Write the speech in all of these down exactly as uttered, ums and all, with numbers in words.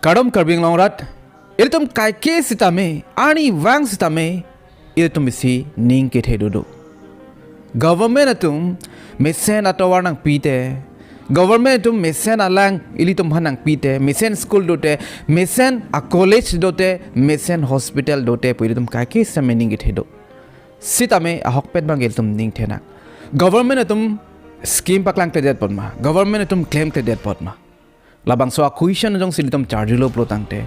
Kardom Karbi Anglong arat, ilitum kaike sitame, arnivang sitame, ilitum isi ning kethe dodo. Government atum mesen atovar nangpite, government atum mesen alang ilitum aphan nangpite, mesen school dote, mesen a-college dote, mesen hospital dote pu ilitum kaike sitame ning kethe do. Sitame ahokpet abang ilitum ning thenang. Government atum scheme paklangkledet apot ma, government atum klemkledet apot ma. Labangso a-question jongsi ilitum charjulo pulotangte,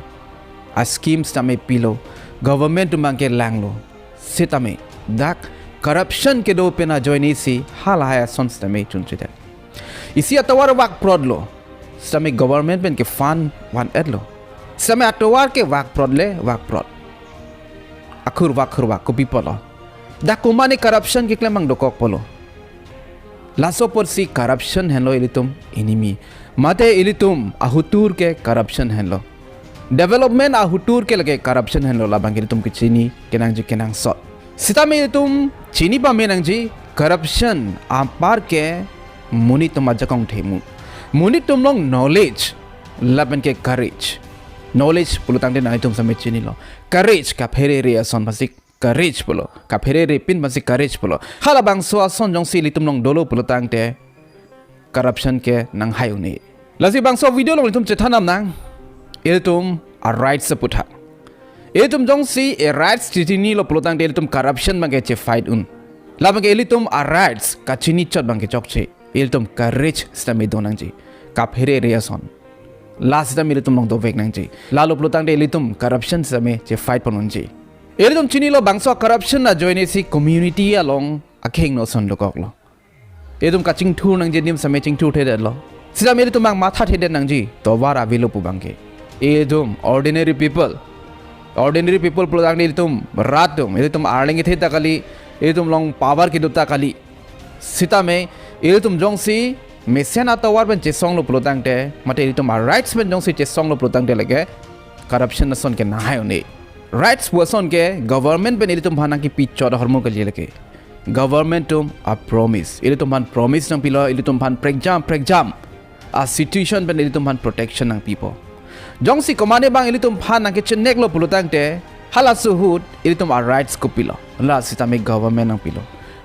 a-scheme sitame pilo, government atum abangke langlo. Sitame dak corruption kedo pen ajoine si halahai ason sitame chunchedet. Isi atovar vakprotlo, sitame government pen ke fund van-etlo. Sitame atovar ke vakprot le vakprot. Akhur vak khur vak kopi apotlo. Dak komatne corruption keklem abang dokok apotlo. Laso apotsi corruption henlo ilitum enemy. Mate ilitum ahutur ke corruption henlo. Development ahutur ke lake corruption henlo, labang ilitum kechini kenangji kenangsot. Sitame ilitum chini pame nangji, corruption anpar ke monit atum ajakong themu. Monit atum along knowledge lapen ke courage. Knowledge pulotangte nanglitum sitame chinilo. Courage kaphere-re ason aphansi courage pulo. Kaphere-re pin aphansi courage pulo. Halabangso ason jongsi ilitum along dolo pulotangte corruption ke nanghai un-e. Lasi bangso video along ilitum chethan damnang, ilitum a-rights aputhak. Ilitum jongsi a-rights chechinilo pulotangte ilitum corruption abangke che-fight un. Labangke ilitum a-rights kachini chot abangke chokche. Ilitum courage sitame do nangji. Kaphere-re ason. La sitame ilitum along dovek nangji. Lalo pulotangte ilitum corruption sitame che-fight pon unji. Ilitum chinilo bangso corruption ajoine si community along akehingno ason dokoklo. Ilitum kachingthur nangji adim sitame chingthurthedetlo. Sitame ilitum abang mathathedet nangji, tovar avelo pu abangke. Ilitum ordinary people. Ordinary people pulotangte ilitum rat atum, ilitum arleng kethe ta kali, ilitum along power kedo ta kali. Sitame ilitum jongsi mesen atovar pen chesonglo pulotangte, mate ilitum a-rights pen jongsi chesonglo pulotangte lake corruption ason ke nanghai un-e. Rights pu ason ke government pen ilitum aphan nangkepi chot ahormu kali lake. Government atum a-promise. Ilitum aphan promise nangpilo, ilitum aphan prekjam prekjam a-situation pen ilitum aphan protection nangpipo. Jongsi komatne abang ilitum aphan nangkecheneklo pulotangte, halaso ahut ilitum a-rights kopilo. La sitame government nangpilo.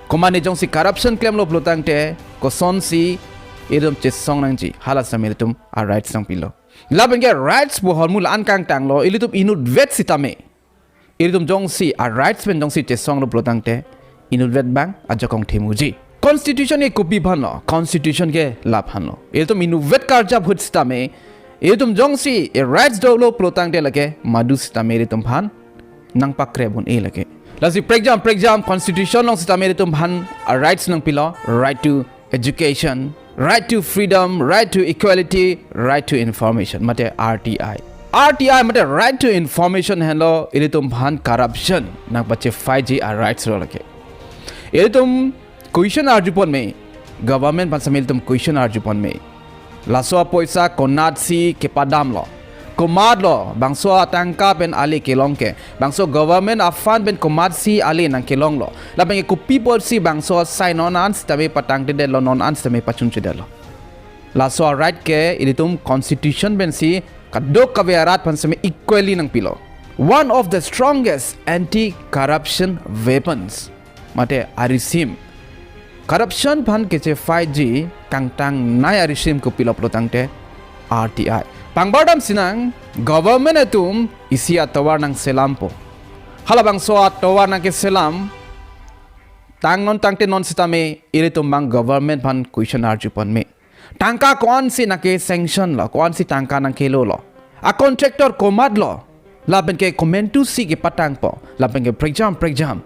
Komatne jongsi corruption klemlo pulotangte, kosonsi ilitum chesong nangji, hala sitame ilitum a-rights nangpilo. Lapenke rights pu ahormu la-an kangtanglo, ilitum inutvet sitame. Ilitum jongsi a-rights pen jongsi chesonglo pulotangte, inutvet abang ajakong themuji. Constitution ke kopi aphanlo, constitution ke la aphanlo. Ilitum inutvet karjap ahut sitame, ilitum jongsi a-rights dolo pulotangte lake, madu sitame ilitum aphan nangpakrep un-e lake. Lasi prekjam prekjam constitution along sitame ilitum aphan a-rights nangpilo, right to education, right to freedom, right to equality, right to information, mate R T I. R T I mate right to information henlo ilitum aphan corruption nangpache-fight ji a-rights lo lake. Ilitum question arjupon me, government aphan sitame ilitum question arjupon me. Laso apoisa konatsi kepadamlo. Komatlo, bangso atangka pen ale kelong ke. Bangso government a-fund pen komatsi ale nangkelonglo. Lapenke kopi apotsi bangso asai non an sitame patangtedetlo, non an sitame pachunchedetlo. Laso a-right ke ilitum constitution pensi kadokave arat aphan sitame equally nangpilo. One of the strongest anti-corruption weapons. Mate arisim. Corruption aphan keche-fight ji kangtangnei arisim kopilo pulotangte R T I. Pangbar dam sinang government atum isi atovar nangselampo. Halabangso atovar nangkeselam tang non tangte non sitame ilitum abang government aphan question arjupon me. Tangka ko-ansi nangke-sanction lo, ko-ansi tangka nangkelolo. A-contractor komatlo, lapenke komantusi kepatangpo, lapenke prekjam prekjam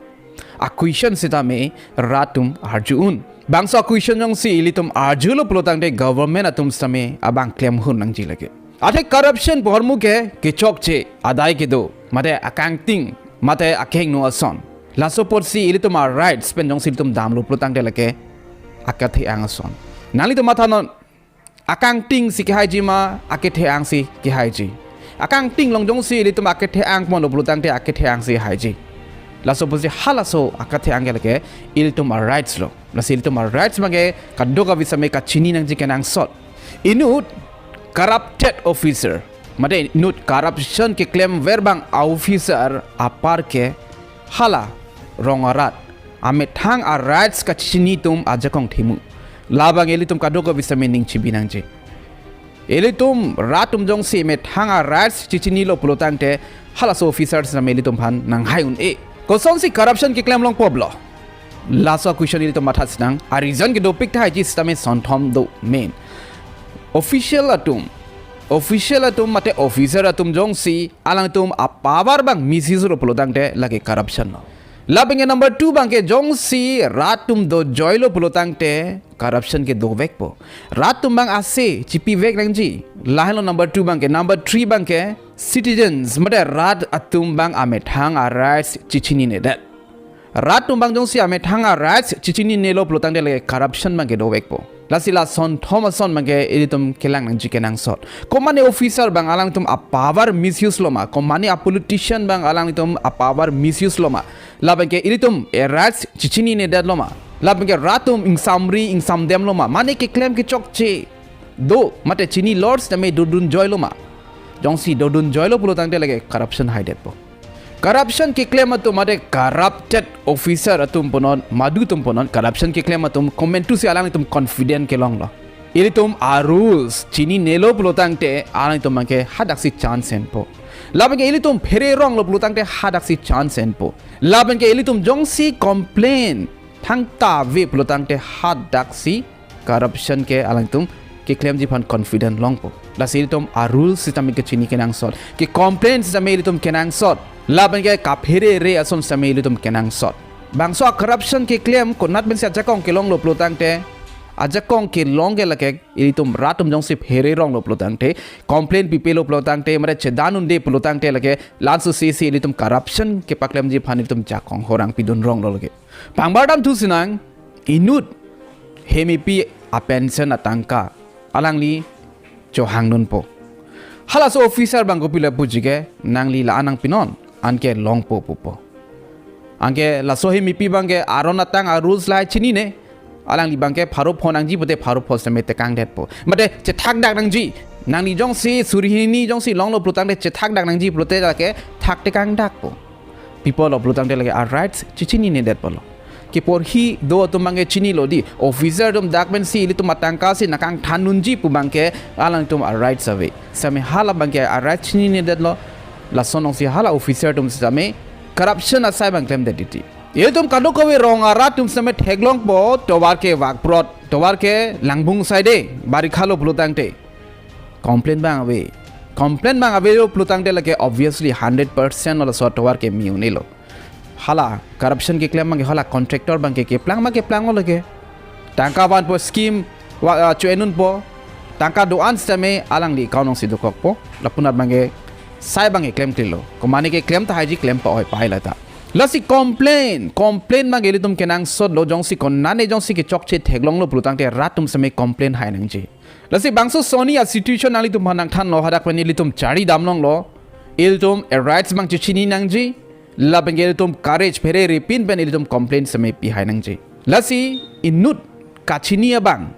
a-question sitame rat atum arju un. Bangso a-question jongsi ilitum arjulo pulotangte government atum sitame abang klemhun nangji lake. Athe corruption pu ahormu ke kechokche, adai kedo, mate akangting, mate akehingno ason. Laso apotsi ilitum a-rights pen jongsi ilitum damlo pulotangte lake akethe-ang ason. Nanglitum matha non, akangtingsi kehaiji ma, akethe-angsi kehaiji? Akangting along jongsi ilitum akethe-ang ponlo pulotangte akethe-angsi haiji. Laso apotsi halaso akethe-ang ke lake ilitum a-rights lo. Lasi ilitum a-rights abangke kadokave sitame kachini nangji kenangsot. Inut corrupted officer, Mate inut corruption keklemver abang a-officer apar ke hala rong arat amethang a-rights kachechini atum ajakong themu. Labang ilitum kadokave sitame ning chibi nangji. Ilitum rat atum jongsi methang a-rights chechinilo pulotangte halaso officer sitame ilitum aphan nanghai un-e. Kosonsi corruption keklem longpo blo? Laso a-question ilitum matha sinang. A-reason kedopik tahai ji sitame sonthom do main. Official atum, official atum mate officer atum jongsi alangtum a-power abang misuse lo pulotangte lake corruption lo. Labang ke number two abang ke jongsi rat atum dojoilo pulotangte corruption ke dovekpo. Rat atum abang ase chipivek nangji. Lahenlo number two abang ke. Number three abang ke citizens mate rat atum abang amethang a-rights chechininedet. Rat atum abang jongsi amethang a-rights chechininelo pulotangte lake corruption abang ke dovekpo. Lasi la sonthom ason abang ke ilitum kelang nangji kenangsot. Komane officer abang alangtum a-power misuse lo ma? Komane a-politician abang alangtum a-power misuse lo ma? Labang ke ilitum a-rights chechininedet lo ma? Labang ke rat atum ingsamri ingsamdem lo ma? Mane keklem kechokche do mate chinilor sitame dodunjoilo ma? Jongsi dodunjoilo pulotangte lake corruption haidetpo. Corruption keklem atum mate corrupted officer atum punon, madu atum punon, corruption keklem atum komantusi alangtum confident kelonglo? Ilitum a-rules chininelo pulotangte alangtum abang ke hadaksi chance enpo. Labang ke ilitum phere ronglo pulotangte hadaksi chance enpo. Labang ke ilitum jongsi complain thangta ave pulotangte hadaksi corruption ke alangtum keklemji aphan confident longpo. Lasi ilitum a-rules sitame kechini kenangsot, ke-complain sitame ilitum kenangsot. Labang ke kapherere ason sitame ilitum kenangsot. Bangso a-corruption keklem konat pensi ajakong kelonglo pulotangte, ajakong kelong ke lake ilitum rat atum jongsi phere ronglo pulotangte, complain pipelo pulotangte, mate chedan unde pulotangte lake la-an sosisi ilitum corruption kepaklemji aphan ilitum jakong horang pidun ronglo lake. Pangbar damthu sinang, inut hem epi a-pension atangka alangli chohang dunpo. Halaso officer abang kopilo puji ke, nangli la-an nangpinon, anke longpo pupo. Anke laso hem epi abang ke aron atang a-rules lahai chinine. Alangli abang ke pharo pho nangji pute pharo pho sitame tekangdetpo. Mate chethakdak nangji. Nangli jongsi suri hini jongsi longlo pulotangte chethakdak nangji pulote lake thak tekangdakpo. Pi apotlo pulotangte lake a-rights chechinine detpo lo. Keporhi do atum abang ke chinilo di. Officer atum dak pensi ilitum atangka si nangkangthan unji pu abang ke alangtum a-rights ave. Sitame hala abang ke a-rights chininedetlo. Lason ongsi hala officer atum sitame corruption asai abang klemdet titi. Ilitum kadokave rong arat atum sitame theklongpo, tovar ke vakprot, tovar ke langbung saide, barikha lo pulotangte complain abang ave. Complain abang avelo pulotangte lake obviously hundred percent lo laso tovar ke mi un-elo. Hala corruption keklem abang ke hala contractor abang ke keplang ma keplanglo lake. Tangka vanpo, scheme va, ah, cho-en unpo. Tangka do-an sitame alangli account alongsi dokokpo. Lapunat abang ke sai abang ke klemklelo. Komane keklem tahai ji klem pa-oi pai lata. Lasi complain, complain abang ke ilitum kenangsotlo, jongsi konane jongsi kechokche theklonglo pulotangte rat atum sitame complain hai nangji. Lasi bangso soni a-situation nanglitum aphan nangthanlo, hadak pen ilitum charidam longlo. Ilitum a-rights abang chechini nangji. Labang ke ilitum courage pherere pin pen ilitum complain sitame pihai nangji. Lasi inut kachini abang,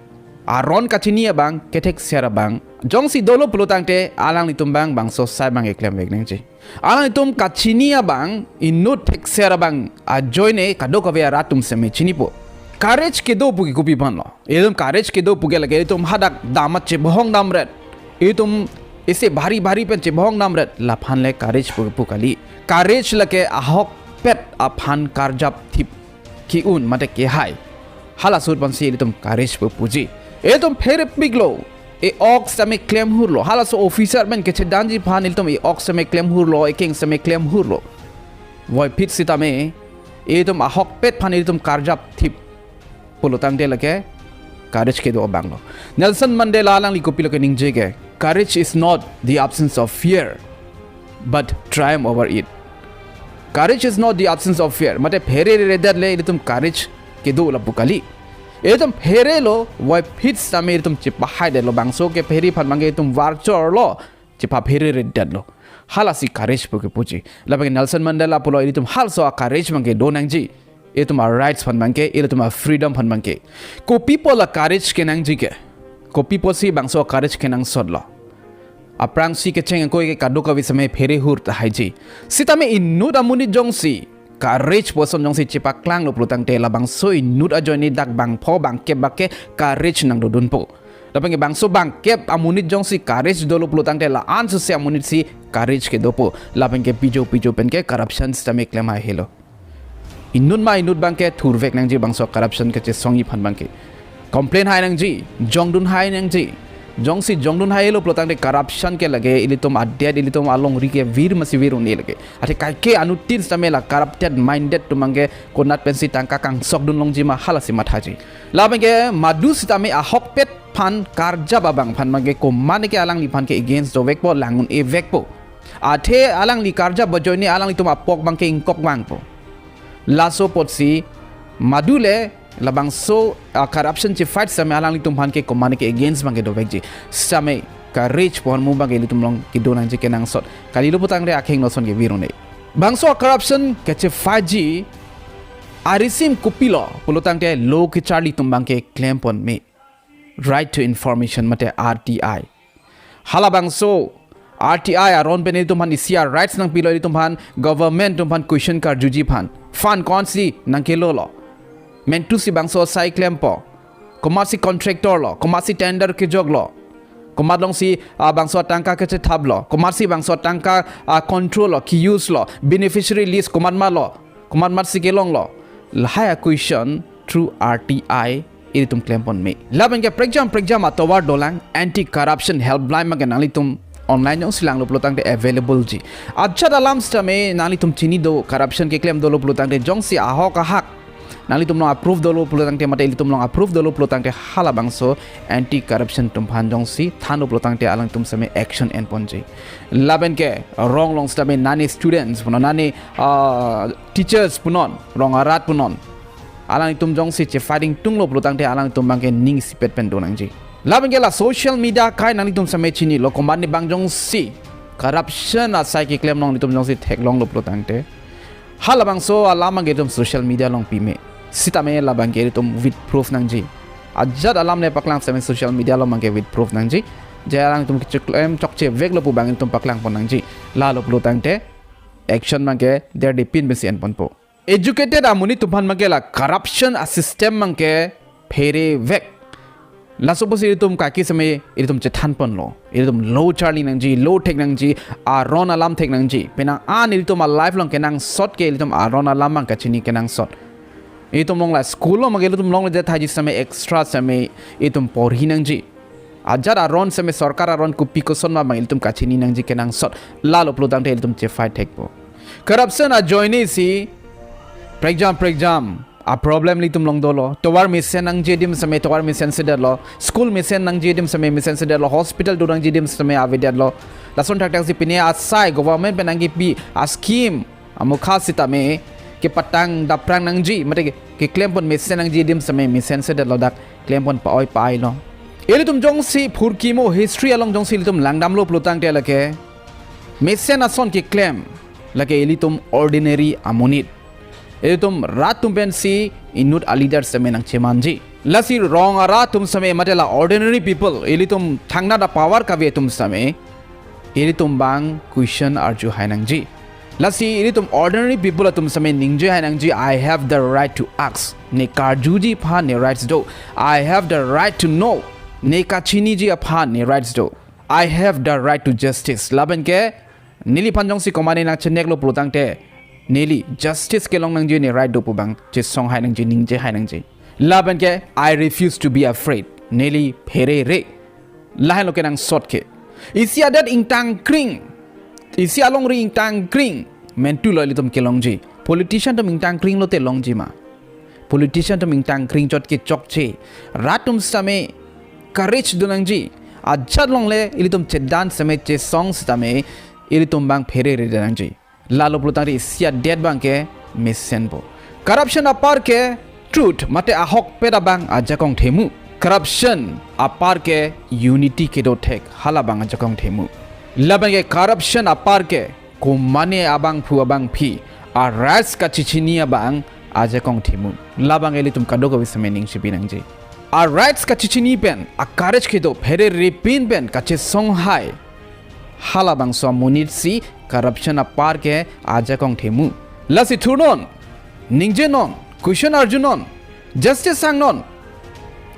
aron kachini abang, kethekser abang jongsi dolo pulotangte alanglitum abang bangso sai abang keklemvek nangji. Alanglitum kachini abang, inut thekser abang ajoine kadokave arat atum sitame chinipo. Courage kedo pu ke kopi aphanlo? Ilitum courage kedo pu ke lake ilitum hadak damat chebohong damret, ilitum isi bhari bhari pen chebohong damret, laphan le courage pu, pu kali. Courage lake ahokpet aphan karjap thip ki-un mate kehai. Hala ahut pensi ilitum courage pu puji. Ilitum pherepiklo. E-ok sitame klemhurlo. Halaso officer pen kechedanji aphan ilitum e-ok sitame klemhurlo, ekeng sitame klemhurlo. Voiphit sitame ilitum ahokpet aphan ilitum karjap thip pulotangte lake courage kedo abanglo. Nelson Mandela alangli kopilo keningje ke, "Courage is not the absence of fear, but triumph over it." Courage is not the absence of fear. Mate phereredet le ilitum courage kedo lapu kali. Ilitum pherelo, voiphit sitame ilitum chepahaidetlo, bangso kephere aphan abang ke ilitum varchorlo, chepaphereredetlo. Halasi courage pu ke puji. Labang ke Nelson Mandela pulo ilitum halaso a-courage abang ke do nangji. Ilitum a-rights aphan abang ke, ilitum a-freedom aphan abang ke. Kopi apot la courage kenangji ke? Kopi apotsi bangso courage kenangsotlo? Aphrangsi kecheng ingkoi ke kadokave sitame phere hur tahai ji. Sitame inut amonit jongsi courage pu ason jongsi chepaklanglo pulotangte labangso inut ajoine dak bangpho bangkep bak ke courage nangdodunpo. Lapen ke bangso bangkep amonit jongsi courage dolo pulotangte la-an suse amonit si courage kedopo. Lapen ke pijo pijo pen ke corruption sitame klem hai helo. Inut ma inut abang ke thurvek nangji bangso corruption kachesongji aphan abang ke. Complain hai nangji, jongdun hai nangji. Jongsi jongdun hailo pulotangte corruption ke lake ilitum adet ilitum alongri ke vir masi vir un-e lake. Athe kaike anuttin sitame la corrupted minded atum abang ke konat pensi tangka kangsokdun longji ma halasi mathaji. Lapen ke madu sitame ahokpet aphan karjap abang aphan abang ke komatne ke alangliphan ke against dovekpo, lang un-evekpo. Athe alangli karjap ajoine alanglitum apok abang ke ingkok vangpo. Laso apotsi madu le labangso, ah, corruption chefight sitame alanglitum aphan ke komatne ke against abang ke dovekji. Sitame courage pu ahormu abang ke ilitum along kedo nangji kenangsot. Kalilo pulotangte akheng noson ke vir un-e. Bangso corruption kachefight ji arisim kopilo pulotangte lo kecharli atum abang ke klempon me. Right to information mate R T I. Halabangso R T I aron pen ilitum aphan isi a-rights nangpilo ilitum aphan, government atum aphan question karjuji aphan. Fund konsi nangkelolo? Mentu si bangso asai klempo? Komatsi contractor lo, komatsi tender kejoklo? Komat alongsi, ah, bangso atangka kachethaplo? Komatsi bangso atangka, ah, control lo, ke-use lo, beneficiary list komat malo, komat matsi kelonglo? Lahai a-question through R T I ilitum klempon me. Lapen ke prekjam prekjam atovar dolang, anti corruption helpline abang ke nanglitum online jongsi langlo pulotangte available ji. Ajat alam sitame nanglitum chini do, corruption keklem dolo pulotangte jongsi ahok ahak nanglitum along approve dolo pulotangte mate ilitum along approve dolo pulotangte halabangso anti corruption atum aphan jongsi thanlo pulotangte alangtum sitame action enponji. Lapen ke rong along sitame nane students punon, nane, ah, teachers punon, rong arat punon, alangtum jongsi chefighting tunglo pulotangte alangtum abang ke ning isipet pen do nangji. Lapen ke la social media akai nanglitum sitame chinilo, komatne abang jongsi corruption asai keklem along ilitum jongsi theklonglo pulotangte halabangso alam abang ke ilitum social media along pime. Sitame labang ke ilitum with proof nangji. Ajat alam le paklang sitame social media along abang ke with proof nangji. Je alangtum kecheklem chokcheveklo pu abang ilitum paklangpon nangji. Lalo pulotangte action abang ke derdepin pensi enponpo. Educated amonit atum aphan abang ke la corruption a-system abang ke pherevek. Laso apotsi ilitum kaike sitame ilitum chethanponlo. Ilitum lo charli nangji, lo thek nangji, aron alam thek nangji. Penang an ilitum a-life along kenangsot ke ilitum aron alam abang kachini kenangsot. Ilitum along la school along abang ke ilitum longledet tahai ji sitame extra sitame ilitum porhi nangji. Ajat aron sitame sorkar aron kopi koson ma abang ilitum kachini nangji kenangsot. Lalo pulotangte ilitum chefight thekpo. Corruption ajoine si prekjam prekjam a-problem ilitum along dolo. Tovar mesen nangji adim sitame tovar mesensedetlo. School mesen nangji adim sitame mesensedetlo. Hospital do nangji adim sitame avedetlo. Lason thakthak si pine asai government pen nangkepi a-scheme amokha sitame kepatang daprang nangji mate ke, keklempon mesen nangji adim sitame mesensedetlo, dak klempon pa-oi pa-ailo. Ilitum jongsi phurkimo history along jongsi ilitum langdamlo pulotangte lake mesen ason keklem lake ilitum ordinary amonit. Ilitum rat atum pensi inut a-leader sitame nangchemanji. Lasi rong arat atum sitame mate la ordinary people, ilitum thangnat a-power kave atum sitame ilitum abang question arju hai nangji. Lasi ilitum ordinary people atum sitame ningje hai nangji, I have the right to ask. Ne karjuji aphan ne rights do. I have the right to know. Ne kachiniji aphan ne rights do. I have the right to justice. Lapen ke neliphan jongsi komatne nangcheneklo pulotangte neli justice kelong nangji ne right do pu abang chesong hai nangji, ningje hai nangji. Lapen ke I refuse to be afraid. Neli pherere. Lahenlo kenangsot ke. Isi adet ingtangkring, isi alongri ingtangkring mentulo ilitum kelongji. Politician atum ingtangkring lote longji ma? Politician atum ingtangkring chot ke chokche. Rat atum sitame courage do nangji. Ajat along le ilitum chedan sitame chesong sitame ilitum abang phereredet nangji. Lalo pulotangte isi adet abang ke mesenpo. Corruption apar ke truth mate ahokpet abang ajakong themu. Corruption apar ke unity kedo thek, halabang ajakong themu. Lapen ke corruption apar ke komatne abangphu abangphi a-rights kachechini abang ajakong themu. Labang ilitum kadokave sitame ning chipi nangji. A-rights kachechini pen a-courage kedo phererepin pen kachesong hai Halabangso amonit si corruption apar ke ajakong themu. Lasi thurnon, ningjenon, question arjunon, justice sangnon.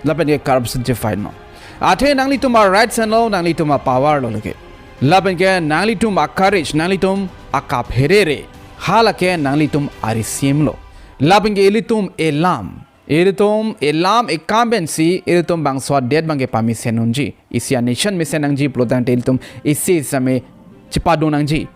Lapen ke corruption chefight non. Athe nanglitum a-rights henlo, nanglitum a-power lo lake. Lapen ke nanglitum a-courage, nanglitum akapherere. Halake nanglitum arisim lo. Lapen ke ilitum elam. Ilitum elam ekam pensi, ilitum bangso adet abang ke pamesen unji. Isi a-nation mesen nangji pulo tangte ilitum isi sitame chepadun nangji.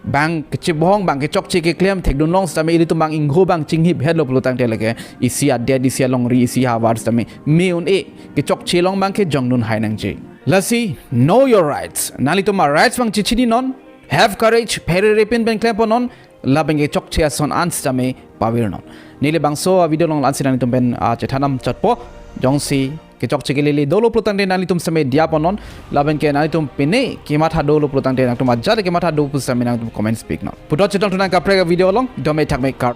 Bang kechebong, bang kechokche keklem thekdun long sitame ilitum bang ingho bang chinghip hetlo pulo tangte lake isi adet, isi alongri, isi havar sitame me un-e, kechokche along abang ke jongdun hai nangji. Lasi, know your rights. Nanglitum a-rights abang chechininon, have courage, pherere pinpen klempon non, lapen ke chokche ason an sitame pavirnon. Neli bangso a-video along la-ansi nanglitum pen, ah, chethan dam chotpo, jongsi kechokche kelele dolo pulo tangte nanglitum sitame diya pon non, lapen ke nanglitum pine kematha dolo pulo tangte nangtum ajat kematha do pu sitame nangtum comments pik non. Puthot chetongthu nang kaprek a-video along, dome thakme kar.